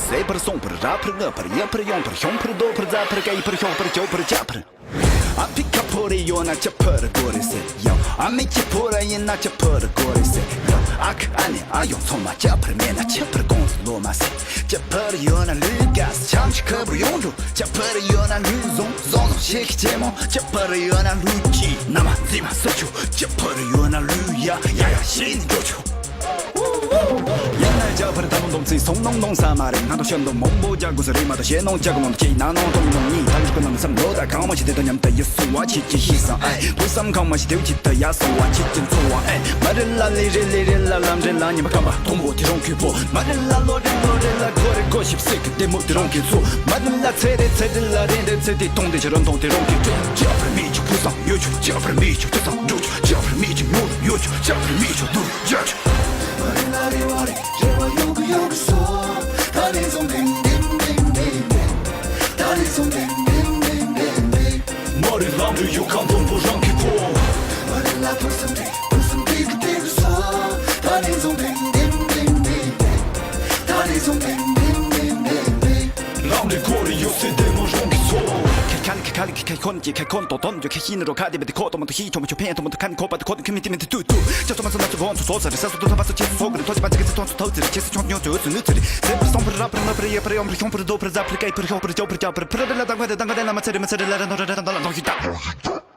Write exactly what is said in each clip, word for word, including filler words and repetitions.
ཟད་པར་སོང་བར་རབ་འཕར་སྔ་འཕར་ཡར་འཕར་ཡོང་འཕར་ཤོང་འཕར་རྡོ་འཕར་རྫ་འཕར་སྐེད་འཕར་ཤོག་འཕར་ཅོ་འཕར་ཅག་འཕར། ཨ་ཕི་ཁ་ཕོ་རེ་ཡོད་ན་ཅི་འཕར་དགོས་རེད་ཟེར་ཡང་། ཨ་མི་ཁྱི་ཕོ་ར་ཡིན་ན་ཅི་འཕར་དགོས་རེད་ཟེར་ཡང་། ཨ་ཁུ་ཨ་ནེ་ཨ་ཡོང་ཚང་མ་ཅི་འཕར་མེད་ན་ཕྱི་འཕར་གོང་ལོ་མ་ཟེར། ཅི་འཕར་ཡོད་ན་ལུས་དགའ་ཆམ་ཆི་ཁ་བུར་ཡོང་འགྲོ། ཅི་འཕར་ཡོད་ན་ལུས་བཟང་བཟང་བཟང་ཤེས་ཀྱི་ཆེ་མོ། ཅི་འཕར་ཡོད་ན་ལུས་ཀྱི་ན་མ་འཛིན་མ་ཟེར་ཆོག་ཅི་འཕར་ཡོད་ན་ལུས་ཡ་ཡ་ཡ་ཤེས་ནི་འགྲོ་ཆོག་ཡིན་ན་ཅི་འཕར་ད་ལོ་འདོམ་ཚིག་སོང་ནོང་ནོང་ས་མ་རེད། ང་དང་ཤོན་དུ་མང་པོ་རྒྱག་དགོས་ས་རེད་མ་གཏོགས་ཞེ་ནོང་ཅག་གི་ནང་དུ་ཅི་ན་ནོང་གཏོང་ནོང་གཉིས་དང་ཞུ་གི་ནང་བསམ་བློ་དང་གང་མ་ཞིག་དེ་དང་མཉམ་དུ་ཡོད་སོང་བ་ཆེ་ཅི་ཤེས་སང་ཨེ། ཕུགས་བསམ་གང་མ་ཞིག་དེའུ་ཅི་ད་ཡ་སོང་བ་ཆེ་ཅི་འཚོ་བ་ཨེ། མ་རེད་ལ་ལི་རེད་ལི་རེད་ལ་ལམ་རེད་ལ་ཉི་མ་སྐམ་པ་དུང་པོ་དེ་རང་གི་ཕོ། མ་རེད་ལ་ལོ་རེད་ལོ་རེད་ལ་གོ་རེད་གོ་ཞིབ་སེ་གི་ལྟད་མོ་དེ་རང་གི་ཚོ། མ་རེད་ལ་ཚེ་རེད་ཚེ་རེད་ལ་རེད་རེད་ཚེ་དེ་སྟོང་དེ་ཆ་རང་སྟོང་དེ་རང་གི་ཅི་འཕར་མེད་ཅི་ཕུགས་བསམ་ཡོད་ཆོག་ཅི་འཕར་མེད་ཅི་ཐུགས་བསམ་འགྲུབ་ཆོག་ཅི་འཕར་མེད་ཅི་ནོར་ཡོད་ཆོག་ཅི་འཕར་མེད་ཅི་དུར་རྒྱག་ཆོག་མ་རེད་ལམ་རེ་ཡོད་ཁ་མཐོན་པོ་རང་གི་ཁོ། ལམ་རེ་གོ་རེ་ཡོད་སེ་ལྟད་མོ་རང་གི་ཚོ། ཁ་ཁ་ལི་ཁ་ཁ་ལི་ཁ་ཁ་ཁོན་གྱི་ཁ་ཁོན་ཏོ་དོན་གྱི་ཁ་ཤི་ནི་རོ་ཁ་དེ་བ་དེ་ཁོ་ཏོ་མ་ཏོ་ཤི་ཆོ་མ་ཆོ་ཕན་ཏོ་མ་ཏོ་ཁ་ནི་ཁོ་པ་དེ་ཁོ་ཏོ་ཁི་མི་ཏི་མི་ཏི་ཏུ་ཏུ། ཅོ་ཏོ་མ་ཚོ་ན་ཚོ་གོ་ཚོ་ཚོ་ཚ་རེ་ས་སོ་ཏོ་ཚ་པ་ཚོ་ཆེ་སོ་གི་རེ་ཐོ་ཆེ་པ་ཅི་གི་ཚེ་ཐོན་ཚོ་ཐོ་ཚེ་རེ་ཆེ་སོ་ཆོང་ཉོ་ཚོ་ཚེ་རེ། ཟེར་པ་སོང་པ་ར་པ་ར་ན་པ་ར་ཡ་པ་ར་ཡོང་པ་ར་ཤོང་པ་ར་རྡོ་པ་ར་ཛ་པ་ར་སྐེད་པ་ར་ཤོག་པ་ར་ཅོ་པ་ར་ཅག་པ་ར་པ་ར་ར་ལ་དང་ག་དེ་དང་ག་དེ་ལ་མ་ཚེ་རེ་མ་ཚེ་རེ་ལ་ར་ནོ་ར་ར་དང་ལ་དང་ཤི་ད།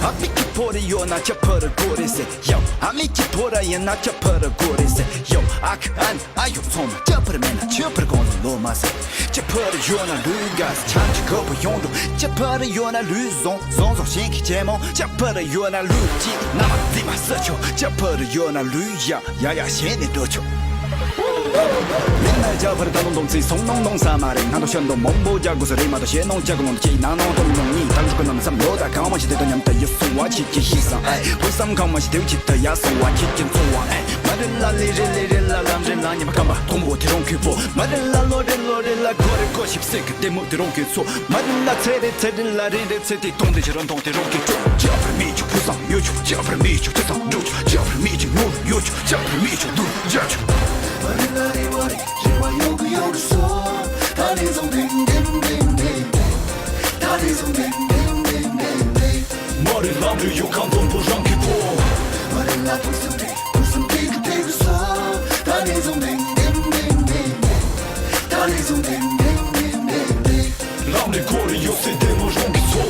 ཨ་མི་ཁྱི་ཕོ་རེ་ཡོད་ན་ཅི་འཕར་དགོས་རེད་ཟེར་ཡང་། ཨ་མི་ཁྱི་ཕོ་ར་ཡིན་ན་ཅི་འཕར་དགོས་རེད་ཟེར་ཡང་། ཨ་ཁུ་ཨ་ནེ་ཨ་ཡོང་ཚང་མ་ཅི་འཕར་མེད་ན་ཕྱི་འཕར་གོང་ལོ་མ་ཟེར། ཅི་འཕར་ཡོད་ན་ལུས་དགའ་ཆམ་གྱི་ཁ་བུར་ཡོང་འགྲོ། ཅི་འཕར་ཡོད་ན་ལུས་བཟང་བཟང་བཟང་ཞིང་གི་ཆེ་མོ། ཅི་འཕར་ཡོད་ན་ལུས་ཀྱི་ན་མ་འཛིན་མ་ཟེར་ཆོག་ཅི་འཕར་ཡོད་ན་ལུས་ཡ་ཡ་ཡ་ཞེས་ནས་འགྲོ་ཆོག་ཡིན་ན་ཅི་འཕར་ད་ལོ་འདོམ་ཚིག་སོང་ནོང་ནོང་ས་མ་རེད། ང་དང་ཤོན་དུ་མང་པོ་རྒྱག་དགོས་ས་རེད་མ་གཏོགས་ཞེ་ནོང་ཅག་གི་ནང་དུ་ཅི་ན་ནོང་གཏོང་ནོང་གཉིས་དང་ཞུ་གི་ནང་བསམ་བློ་དང་གང་མ་ཞིག་དེ་དང་མཉམ་དུ་ཡོད་སོང་བ་ཆེ་ཅི་ཤེས་སང་ཨེ། ཕུགས་བསམ་གང་མ་ཞིག་དེའུ་ཅི་ད་ཡ་སོང་བ་ཆེ་ཅི་འཚོ་བ་ཨེ། མ་རེད་ལ་ལི་རེད་ལི་རེད་ལ་ལམ་རེད་ལ་ཉི་མ་སྐམ་པ་དུང་པོ་དེ་རང་གི་ཕོ། མ་རེད་ལ་ལོ་རེད་ལོ་རེད་ལ་གོ་རེད་གོ་ཞིབ་སེ་གི་ལྟད་མོ་དེ་རང་གི་ཚོ། མ་རེད་ལ་ཚེ་རེད་ཚེ་རེད་ལ་རེད་རེད་ཚེ་དེ་སྟོང་དེ་ཆ་རང་སྟོང་དེ་རང་གི་ཕོ། ཅི་འཕར་མེད་ཅི་ཕུགས་བསམ་ཡོད་ཆོག་ཅི་འཕར་མེད་ཅི་ཐུགས་བསམ་འགྲུབ་ཆོག་ཅི་འཕར་མེད་ཅི་ནོར་ཡོད་ཆོག་ཅི་འཕར་མེད་ཅི་དུར་རྒྱག་ཆོག་མ་རེད་ལམ་རེ་ཡོད་ཁ་མཐོན་པོ་རང་གི་ཕོ། ལམ་རེ་གོ་རེ་ཡོད་སེ་ལྟད་མོ་རང་གི་ཚོ།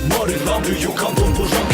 མ་རེད་ལམ་རེ་ཡོད་ཁ་མཐོན་པོ་རང་གི་